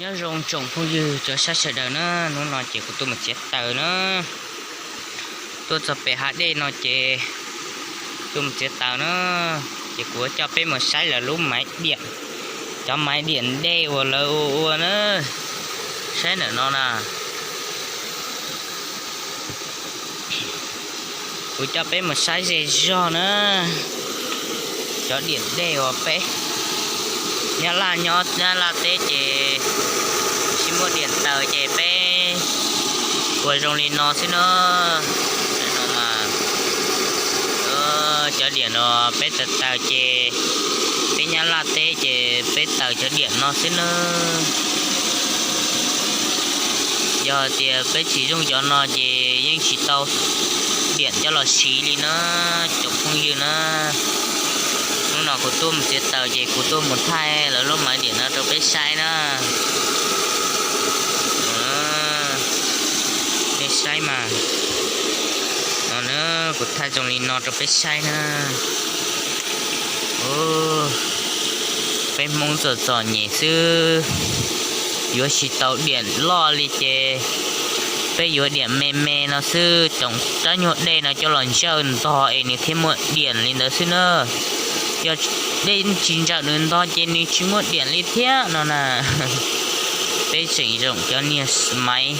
Nyob zoo tsoom phooj ywg cov saib sawv daws na, hnub no ces kuv tuaj mus txiav taws na. Tuaj txog pem hav dej no ces tuaj mus txiav taws na. Ces kuv coj peb mus saib lawv lub maiv diam, cov maiv diam dej uas lawv ua ua na. Saib ntawm no na. Kuv coj peb mus saib ze zog na, cov diam dej uas peb, Nyab Laj nyob Nyab Laj teb ces tsis muaj diam taws ces peb ua zoo li no xwb na. Cov diam no peb taws taws ces peb Nyab Laj teb ces peb taws cov diam no xwb na. Yog hais tias peb tsis zoo cov no ces yeej tsis tau diam coj los siv li na, cov phooj ywg na. Hnub no kuv tuaj mus txiav taws ces kuv tuaj mus thaij lawv lub maiv diam no rau peb saib na. Nej saib mas, no na, kuv thaij zoo li no rau peb saib na. Peb Hmoob txom txom nyem xwb, yuav tsis tau diam loj li ces peb yuav diam me me no xwb, tsoom rab nyuag dej no coj los ntsawj ntog es nws thiaj muaj diam li ntawd xwb na. Yog dej tsis ntsawm nws ntog ces nws tsis muaj diam li thiab no na. Peb tseem zoo cov niag maiv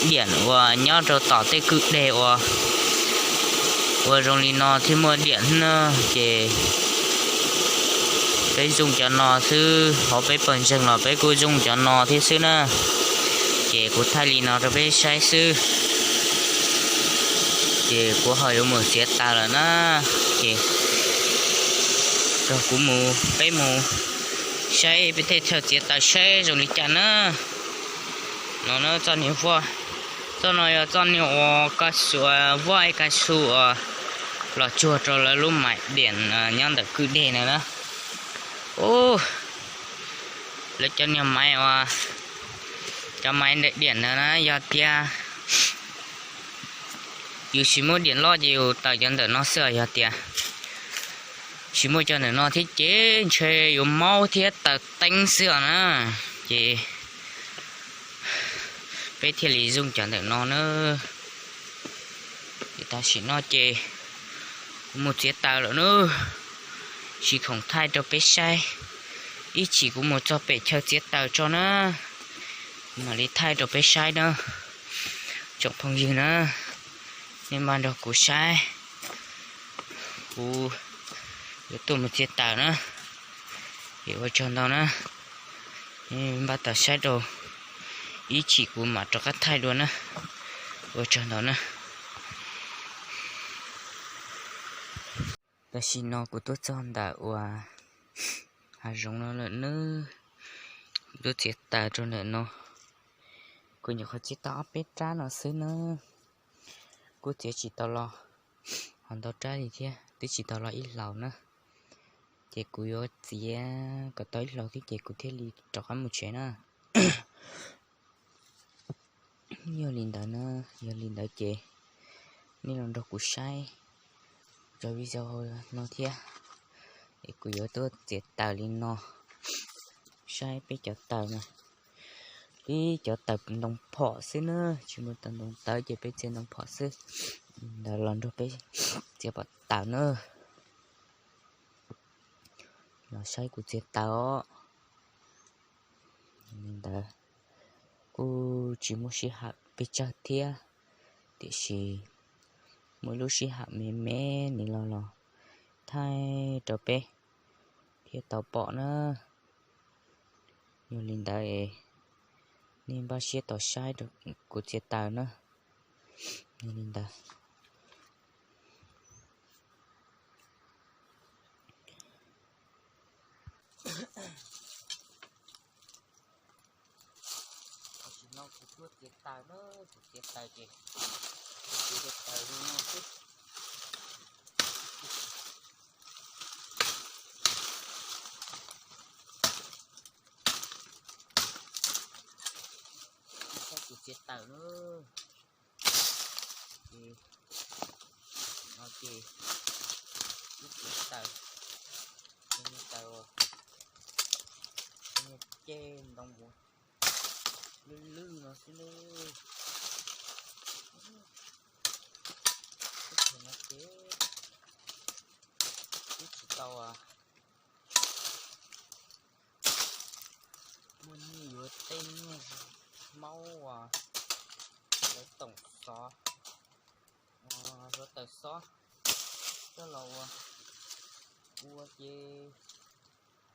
diam uas nyob rau tom tej kwj deg uas ua zoo li no thiaj muaj diam na. Ces peb zoo cov no xwb, hauv peb pawg ntseeg los peb kuj zoo cov no thiab xwb na. Ces kuv thaij li no rau peb saib xwb. Ces kuv ho yuav mus txiav taws lawm na. Ces kuv mus, peb mus saib peb tej chaw txiav taws saib zoo li cas na. No na, txoj niag, txoj no yog txoj niag uas ka su, vaj ka su uas los tsuag rau lawv lub maiv diam nyob ntawm kwj deg ntawd na. Lawv cov niag maiv uas, cov maiv ntawm diam ntawd na, yog tias yus tsis muaj diam loj ces yus taws cov ntawm no xwb os. Yog tias tsis muaj cov ntawm no thiab ces ntshe yuav maub thiab taws teeb xwb os na. Ces peb thiaj li zoo cov ntawm no na. Ces tam sim no ces kuv mus txiav taws lawm na, tsis khoom thaij rau peb saib. Ib chim kuv mus txog pem chaw txiav taws tso na, kuv mam li thaij rau peb saib na. Tsoom phooj ywg na, nej npaj nrog kuv saib, kuv yuav tuaj mus txiav taws na. Es ua tsaug ntau na, npaj tau saib rau, ib chim kuv mam rov qab thaij dua na. Ua tsaug ntau na. Tam sim no kuv tuaj txog ntawm uas hav zoov no lawm nawb. Kuv tuaj txiav taws rau ntawm no, kuv nyuam qhuav txiav tau ob peb rab no xwb na. Kuj txiav tsis tau los ho ntau rab li thiab, twb tsis tau los ib hlau na. Ces kuv yuav txiav kom tau ib hlau thiab ces kuv thiaj li rov qab mus tsev na. Yog li ntawd na, yog li ntawd ces nej los nrog kuv saib cov video no thiab. Es kuv yuav tuaj txiav taws li no, saib peb cov taws na, peb cov taws ntoo phom xwb na, tsis muaj taws ntoo tawv ces peb txiav ntoo phom xwb. Ntawd los nrog peb txiav pom taws na. Los saib kuv txiav taws os. Li ntawd kuj tsis muaj sij hawm pes tsawg thiab, tiam sis muaj lub sij hawm me me ni los los thaij rau peb thiaj tau pom na. Yog li ntawd es nej npaj siab tos saib rau kuv txiav taws na. Yog li ntawd Tam sim no kuv tuaj txiav taws na, kuv txiav taws ces kuv txiav taws li no xwb. Saib kuv txiav taws na. Ces no ces ib txiav taws, taws, ceg ntoo ua Lwj lwj no xwb nawb. Teb chaws no ces twb tsis tau muaj nyiaj yuav tej nyiaj maub uas lawv toom xov, hluav taws xob coj los ua, ua ces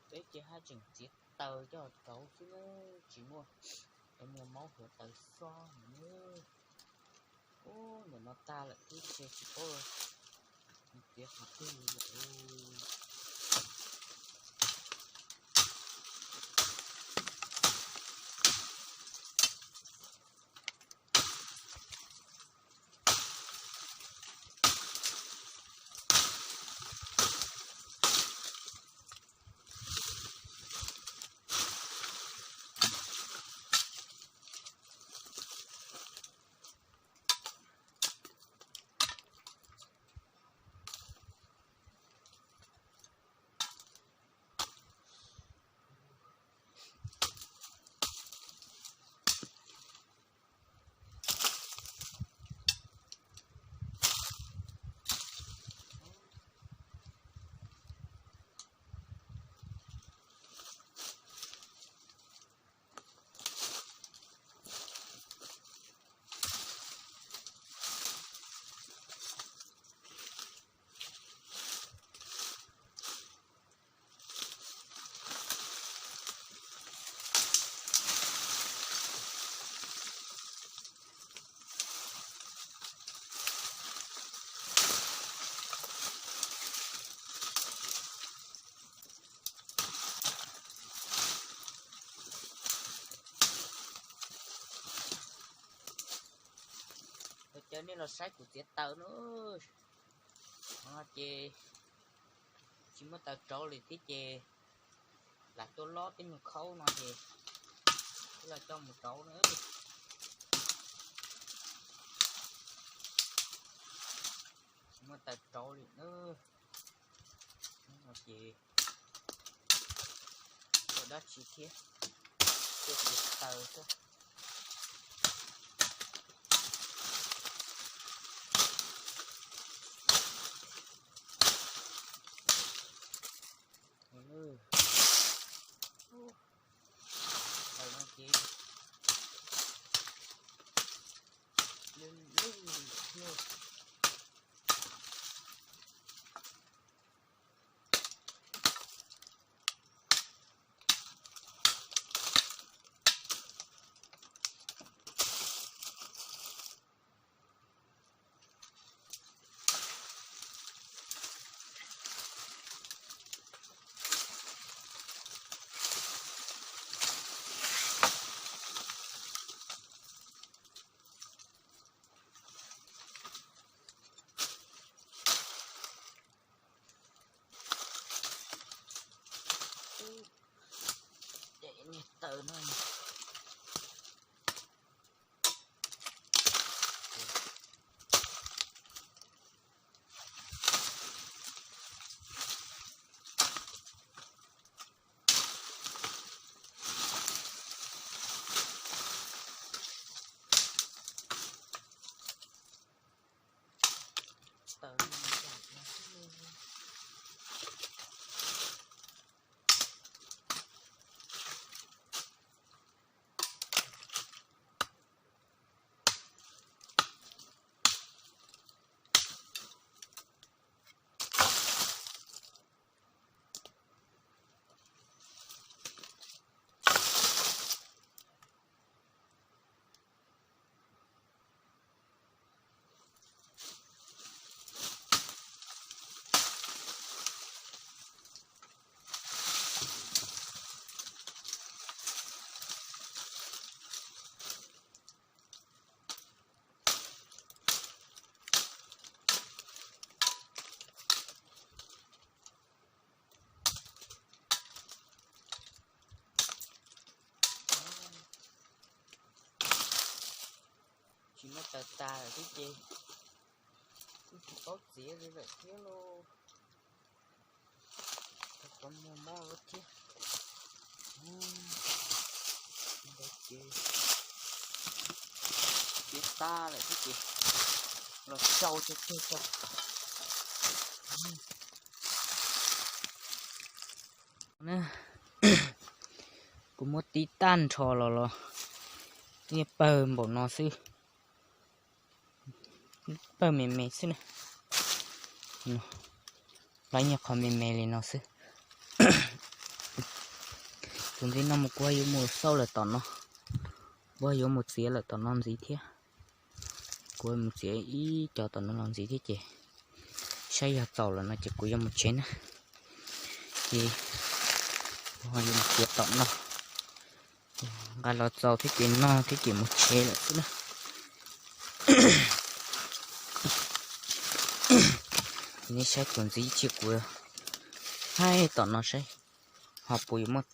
peb ces haj tseem txiav taws coj los rauv xwb nawb, tsis muaj cov niag maub hluav taws xob nawb. Ub, ntawm no tag lawm thiab ces tsis paub tiav qhov twg li lawm. Cov nej los saib kuv txiav taws na. Ces tsis muaj taws rauv li thiab ces lam tuaj lob tej nyuag khaub no ces los coj mus rauv na. Tsis muaj taws rauv li na. Ces ua dab tsi thiab, tuaj txiav taws xwb. Taws no ces lwj lwj thiab. Ces niag taws no taws. Tsis muaj taws tas lawm thiab ces kuj tsis paub txiav li lawm thiab lauj. Tau muag mob lawm thiab. Ntawd ces tag lawm thiab ces los sau tseg tseg tso. Kuv muab tib tag nrho los los niag pawg npaum no xwb, pawg me me xwb na. Lawv nyiag qhov me me li no xwb. Tus ntxiv no mus kuv yuav mus xauj lawm tom no, kuv yuav mus txiav lawm tom no ntxiv thiab. Kuv mus txiav ib co tom no los ntxiv thiab ces saib yog txaus lawm no ces kuv yuav mus tsev na. Ces kuv ho yuav mus txiav tom no, nqa los txaus thiab ces noj thiab ces mus tsev lawm xwb na. Nej saib tus ntxiv ib tsam kuv thaij tom no saib ho puas yuav muaj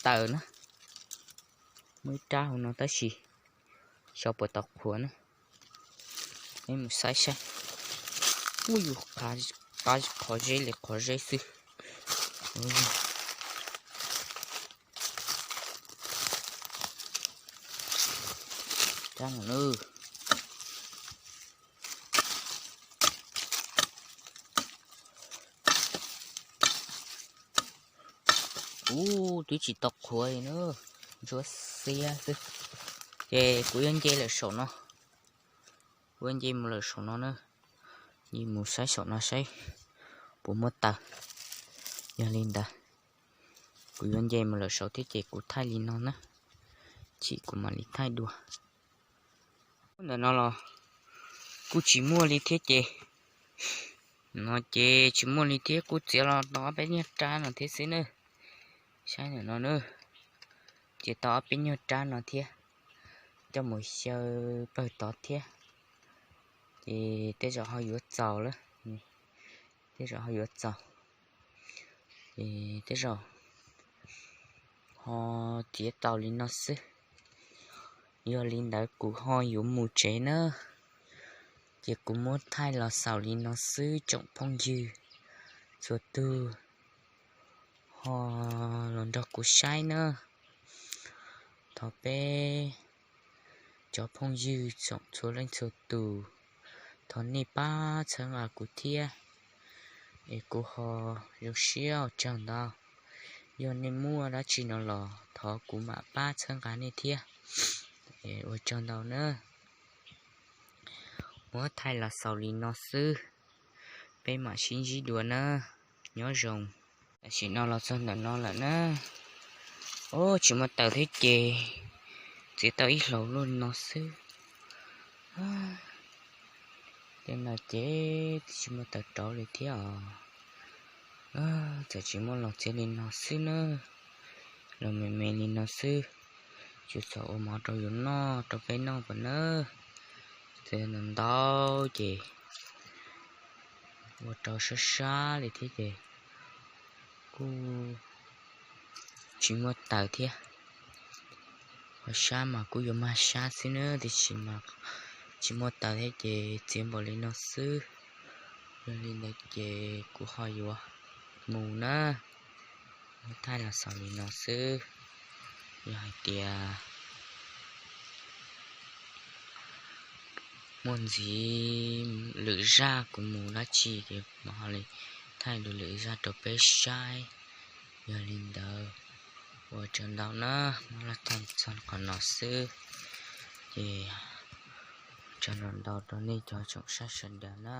taws na. Muaj ib rab hauv no tab sis xyov puas tau qhuav na. Peb mus saib saib. Ub, yus qhov zeb li qhov zeb xwb. Ub, twb tsis tau qhuav li na, ntsuab xiab xwb. Ces kuv yuav nce lawm saum no, kuv yuav nce mus lawm saum no na, nce mus saib saum no saib puas muaj taws. Yog li ntawd, kuv yuav nce mus lawm saud thiab ces kuv thaij li no na, chim kuv mam li thaij dua. Ntawm no los kuj tsis muaj li thiab ces, no ces tsis muaj li thiab, kuj txiav los tau ob peb nyuag rab no thiab xwb na. Saib ntawm no na, txiav tau ob peb nyuag rab no thiab, coj mus xyaw pawg tod thiab. Ces tej zaum ho yuav txaus lawm, tej zaum ho yuav txaus, ces tej zaum ho txiav tau li no xwb. Yog li ntawd kuv ho yuav mus tsev na, ces kuv muab thaij los xaus li no xwb tsoom phooj ywg txhua tus ho los nrog kuv saib na. Thov peb cov phooj ywg tsoom txhua leej txhua tus, thov nej pab txhawb nqa kuv thiab, es kuv ho zoo siab ua tsaug ntau. Yog nej muaj dab tsi no los thov kuv mam pab txhawb nqa nej thiab. Ua tsaug ntau na. Muab thaij los xaus li no xwb, peb mam sib ntsib dua na. Nyob zoo. Tam sim no los txog ntawm no lawm na. Ub, tsis muaj taws thiab ces txiav tau ib hlau luaj no xwb. Tej no ces tsis muaj taws rauv li thiab os. Txawm tsis muaj los txiav li no xwb na, los me me li no xwb, tsuas txog ua mov rau yus noj rau peb noj pam na. Txiav ntau ntau ces ua rau sab sab li thiab ces kuj tsis muaj taws thiab. Qhov sab mas kuj yuav mag sab xwb na, tiam sis mas tsis muaj taws thiab ces txiav npaum li no xwb. Yog li ntawd ces kuv ho yuav mus na. Muab thaij los xaus li no xwb. Yog hais tias muaj ntxiv lwm zaj kuv mus dab tsi ces mam ho li thaij dua lwm zaj rau peb saib. Yog li ntawd, ua tsaug ntau na, muab los thaij txog qhov no xwb. Ces tsaug ntau ntau rau nej cov tsoom saib sawv daws na.